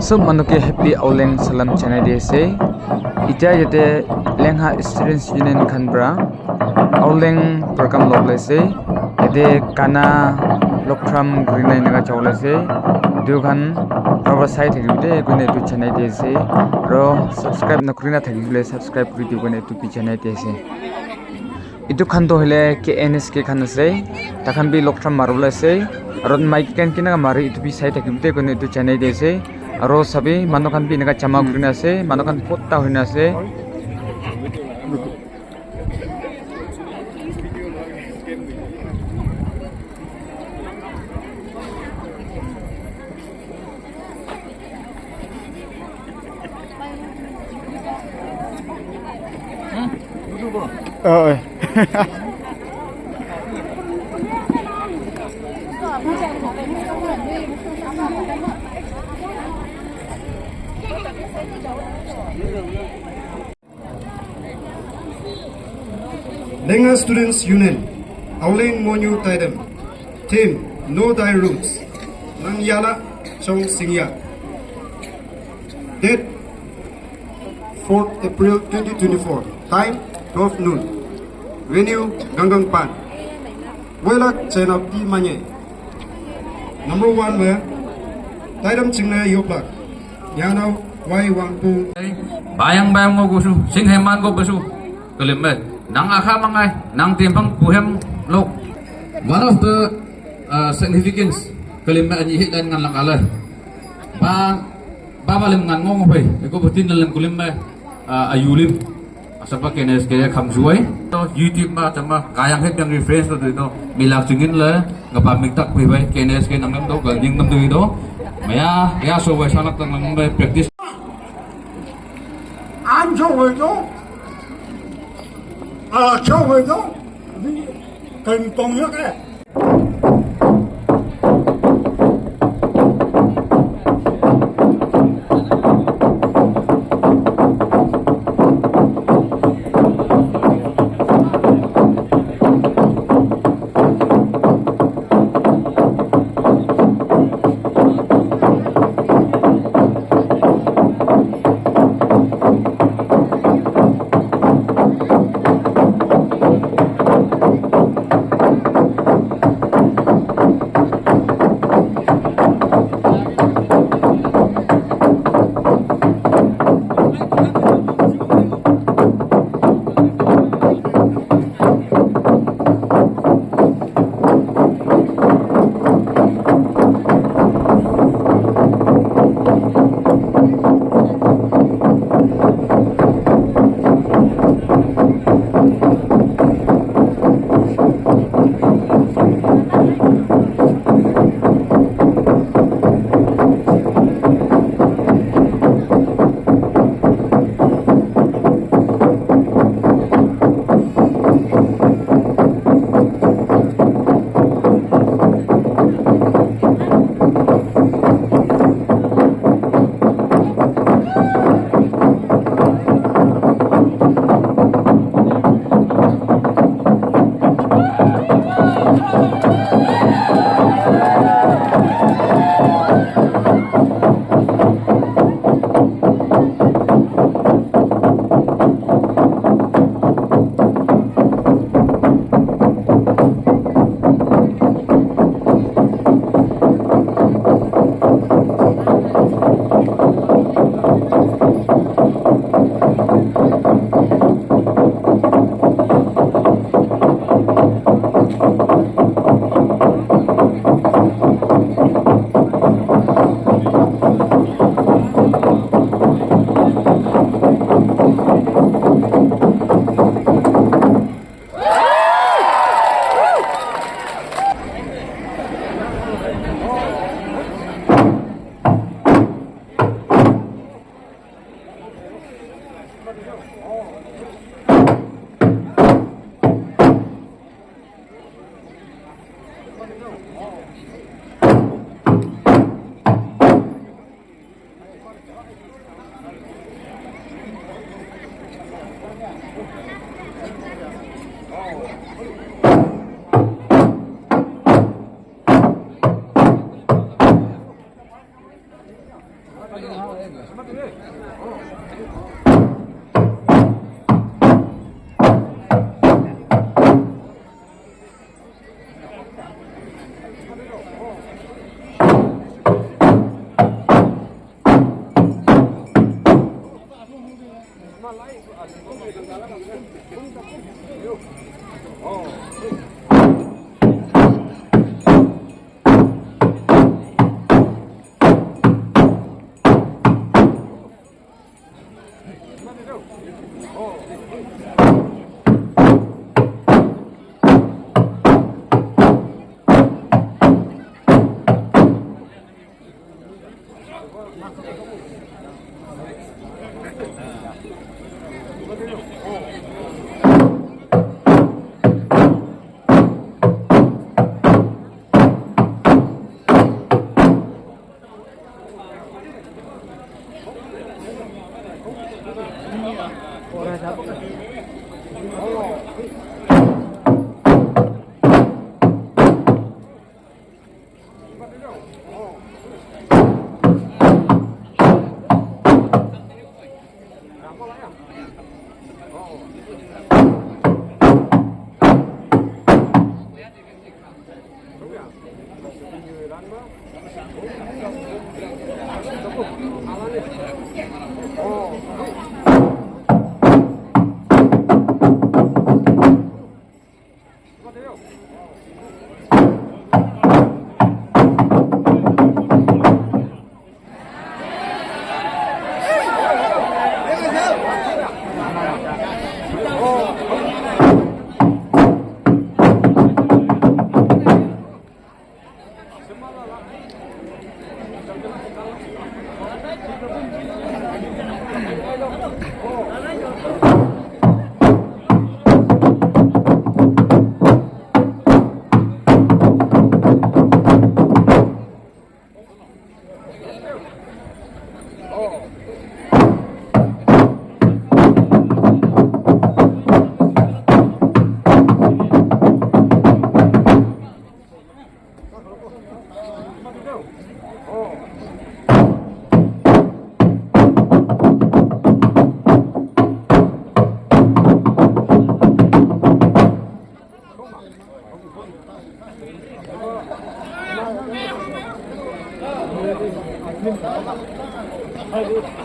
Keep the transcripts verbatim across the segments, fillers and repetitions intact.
Sob manu ke happy Aoleang salam janai di ase. Itya yate Lengha Students Union khan pra Aoleang program lobole ase. Yate gana, log drum kurina eneka jabole ase. Etu khan bhal para sai thakibo de koina etu janai di ase. Aro subscribe nakurina thakile subscribe kuri dibo koina etu bi janai di ase. Etu khan toh hoile K N S K khan ase. Takhan bi log drum maribole ase. Aro maiki khan kineka mare etu bi sai thakibo de koina etu janai di ase. Aro sabi manu khan bi eneka jama kurina ase. Manu khan bhorta hoina ase. Lengha Students Union, Aoleang Monyu Taidem. Theme, Know Thy Roots. Nangyala Chong Singya. Date, fourth April twenty twenty-four. Time, twelve noon. Venue, Gangang Pan. Wela Chenapti Manye. Number one me, Taidam Chingne Yoplak. Nyanao Wai Wangpu. Bayang bayang ngo gusu, sing heman go gusu. Kelim me, nang akha mangai, nang timpang buhem lok. One of the uh, significance kelim me ani hit dan ngan lang ale. Ba ba ba lim ngan ngong bai, eko betin lang kelim me uh, ayulim. Asapa K N S K ya kham juai. To YouTube ma tama kayang het yang reference to do. Milak jingin le ngapa miktak bai bai K N S K nam nam to gal ding nam do do. Maya ya so wai sanak tang nam bai practice. An cho wai to. A cho wai to. Kan tong yak eh.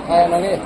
Hai, lagi.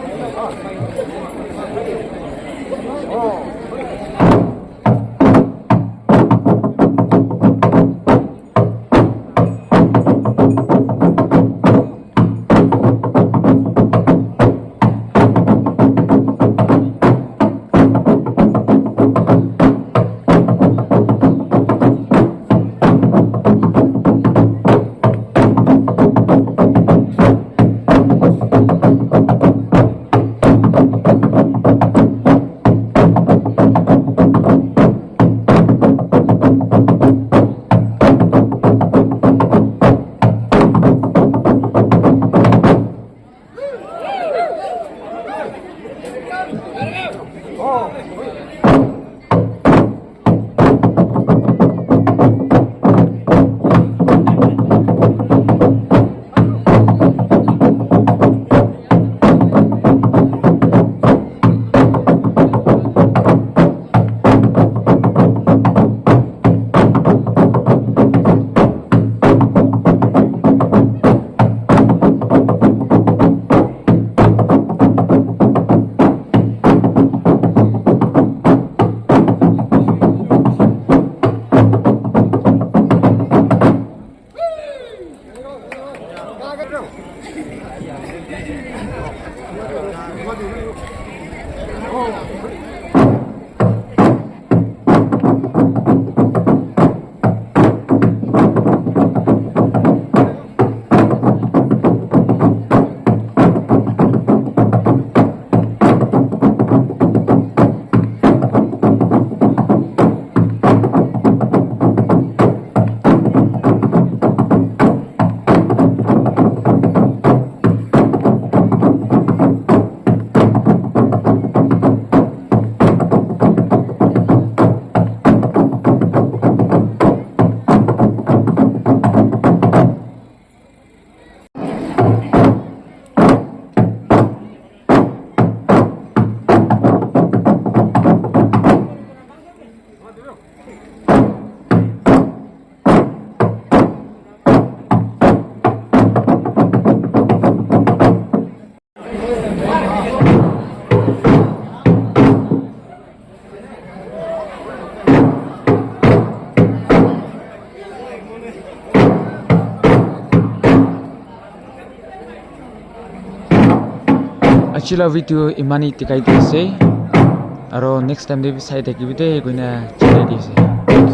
Aji la video eman hi dikhai di ase, aro next time te bi sai thakibi de koina jatai di ase.